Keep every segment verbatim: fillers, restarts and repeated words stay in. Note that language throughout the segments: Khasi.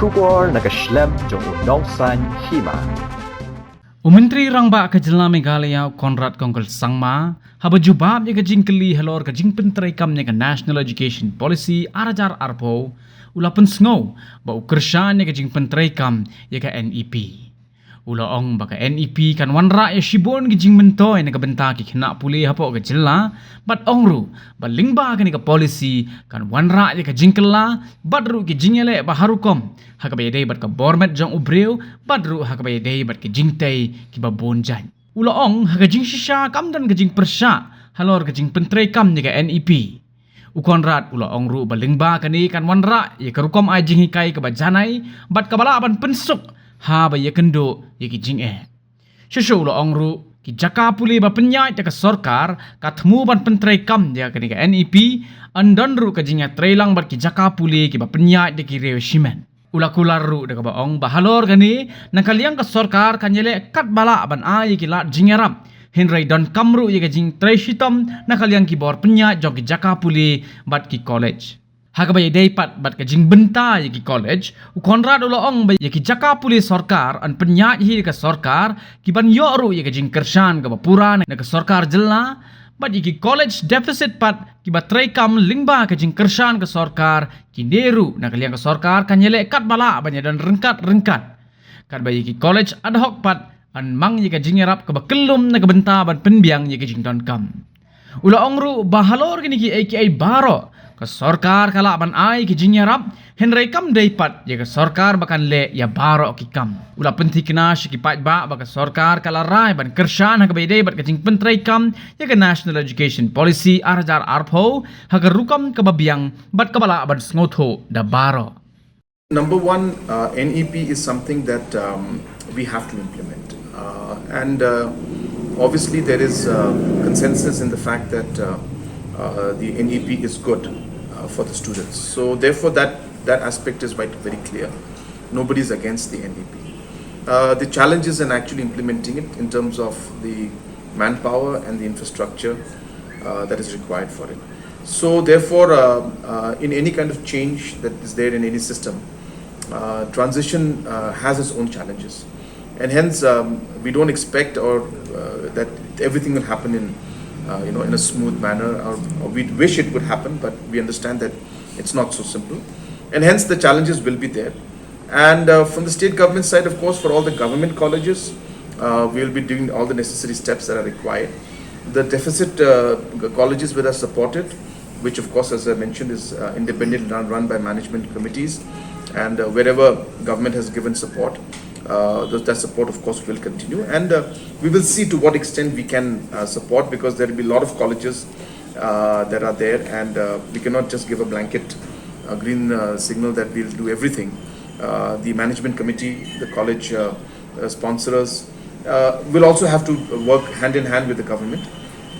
Khubor na ka shlem jong u nongsan hima. U Myntri Rangbah ka Jylla Meghalaya, u Conrad Kongkal Sangma, haba jubab ïa ka jingkylli halor ka jingpyntreikam ïa ka National Education Policy ar hajar arphew, u la pynsngew ba u kyrshan ïa ka jingpyntreikam ïa ka N E P. U la ong ba ka N E P kan wanrah ïa shibun ki jingmyntoi na ka bynta ki khynnah pule hapoh ka jylla, bad ong ruh ba lyngba kane ka policy kan wanrah ïa ka jingkylla bad ruh ki jingïaleh ba harukom, ha kaba ïadei bad ka bor met jong u briew, bad ruh ha kaba ïadei bad ki jingtei kiba bun jait. U la ong ha ka jingshisha kam don ka jingpyrshah halor ka jingpyntreikam ïa ka N E P. U Conrad u la ong ruh ba lyngba kane kan wanrah ïa ka rukom ai jinghikai kaba janai bad kaba lah ban pynsuk haba ïakynduh ïa ki jingeh. Shuh shuh u la ong ruh ki jaka pule ba pynïaid da ka sorkar ka thmu ban pyntreikam ïa kane ka N E P, yn don ruh ka jingïatreilang bad ki jaka pule kiba pynïaid da ki riew shimet. U la kular ruh da kaba ong ba halor kane, na ka liang ka sorkar kan ïaleh katba lah ban ai ïa ki lad jingïarap, hynrei donkam ruh ïa ka jingtrei shitom na ka liang ki bor pynïaid jong ki jaka pule bad ki college. Ha kaba ïadei pat bad ka jingbynta ïa ki college, u Conrad u la ong ba ïa ki jaka pule sorkar yn pynïaid hi da ka sorkar, ki ban ïoh ruh ïa ka jingkyrshan kaba pura na ka sorkar jylla, bad ïa ki college deficit pat kiba treikam lyngba ka jingkyrshan ka sorkar, kine ruh na ka liang ka sorkar kan ïaleh katba lah ban ïadon ryngkat ryngkat. Katba ïa ki college ad hoc pat yn mang ïa ka jingïarap kaba kyllum na ka bynta ban pynbiang ïa ka jingdonkam. U la ong ruh ba halor kine kiei kiei baroh, ka sorkar ka lah ban ai ki jingïarap, hynrei kam dei pat ïa ka sorkar ba kan leh ïa baroh ki kam. U la pynthikna sha ki paidbah ba ka sorkar ka la rai ban kyrshan ha kaba ïadei bad ka jingpyntreikam ïa ka National Education Policy ar hajar arphew ha ka rukom kaba biang bad kaba lah ban sngewthuh da baroh. Number one, uh, N E P is something that, um, we have to implement. Uh, and, uh, obviously, there is, uh, consensus in the fact that, uh, uh, the N E P is good, uh, for the students. So, therefore, that, that aspect is quite very clear. Nobody is against the N E P. Uh, the challenge is in actually implementing it in terms of the manpower and the infrastructure, uh, that is required for it. So therefore, uh, uh, in any kind of change that is there in any system, uh, transition, uh, has its own challenges, and hence, um, we don't expect or, uh, that everything will happen in, uh, you know, in a smooth manner, or, or we wish it would happen, but we understand that it's not so simple, and hence the challenges will be there. And, uh, from the state government side, of course, for all the government colleges, uh, we'll be doing all the necessary steps that are required. The deficit, uh, colleges will are supported, which, of course, as I mentioned, is, uh, independently run, run by management committees. And, uh, wherever government has given support, uh, th-, that support, of course, will continue. And, uh, we will see to what extent we can, uh, support, because there will be a lot of colleges, uh, that are there, and, uh, we cannot just give a blanket, uh, green, uh, signal that we'll do everything. Uh, the management committee, the college, uh, uh, sponsors, uh, will also have to work hand in hand with the government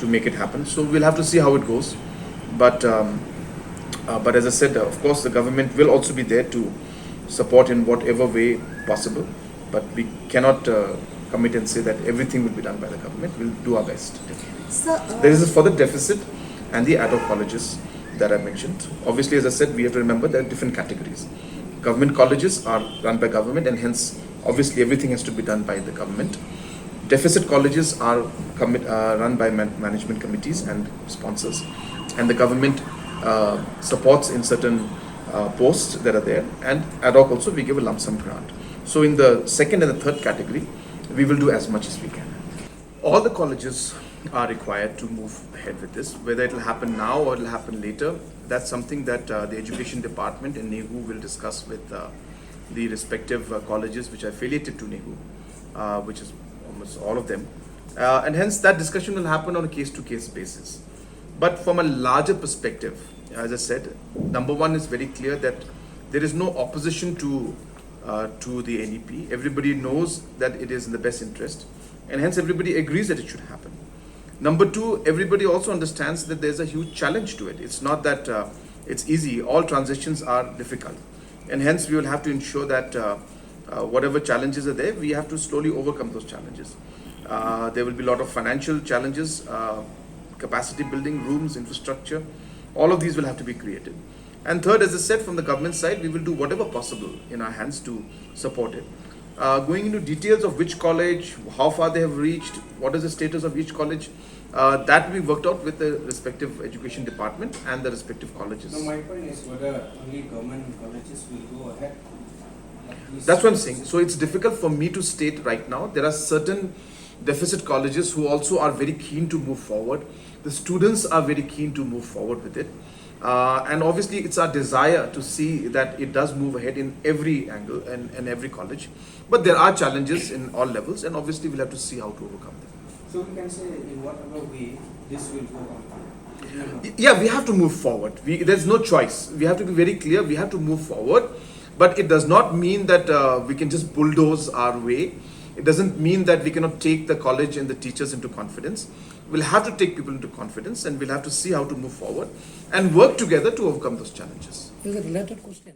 to make it happen. So we'll have to see how it goes. But, um, uh, but as I said, uh, of course, the government will also be there to support in whatever way possible. But we cannot, uh, commit and say that everything will be done by the government. We'll do our best. So, uh, this is for the deficit and the ad hoc colleges that I mentioned. Obviously, as I said, we have to remember there are different categories. Government colleges are run by government, and hence, obviously, everything has to be done by the government. Deficit colleges are commit, uh, run by man-, management committees and sponsors, and the government, uh, supports in certain, uh, posts that are there, and ad hoc also we give a lump sum grant. So in the second and the third category, we will do as much as we can. All the colleges are required to move ahead with this. Whether it'll happen now or it'll happen later, that's something that, uh, the education department and NEHU will discuss with, uh, the respective, uh, colleges which are affiliated to NEHU, uh, which is almost all of them. Uh, and hence, that discussion will happen on a case-to-case basis. But from a larger perspective, as I said, number one, is very clear that there is no opposition to, uh, to the N E P. Everybody knows that it is in the best interest, and hence everybody agrees that it should happen. Number two, everybody also understands that there's a huge challenge to it. It's not that, uh, it's easy. All transitions are difficult, and hence we will have to ensure that, uh, uh, whatever challenges are there, we have to slowly overcome those challenges. Uh, there will be a lot of financial challenges, uh, capacity building, rooms, infrastructure. All of these will have to be created. And third, as I said, from the government side, we will do whatever possible in our hands to support it. Uh, going into details of which college, how far they have reached, what is the status of each college, uh, that will be worked out with the respective education department and the respective colleges. No, my point is whether only government colleges will go ahead. That's what I'm saying. So it's difficult for me to state right now. There are certain deficit colleges who also are very keen to move forward. The students are very keen to move forward with it. Uh, and obviously, it's our desire to see that it does move ahead in every angle and, and every college. But there are challenges in all levels, and obviously, we'll have to see how to overcome them. So we can say in whatever way this will go on. Y- Yeah, we have to move forward. We, there's no choice. We have to be very clear. We have to move forward. But it does not mean that uh, we can just bulldoze our way. It doesn't mean that we cannot take the college and the teachers into confidence. We'll have to take people into confidence, and we'll have to see how to move forward and work together to overcome those challenges. Is a related question.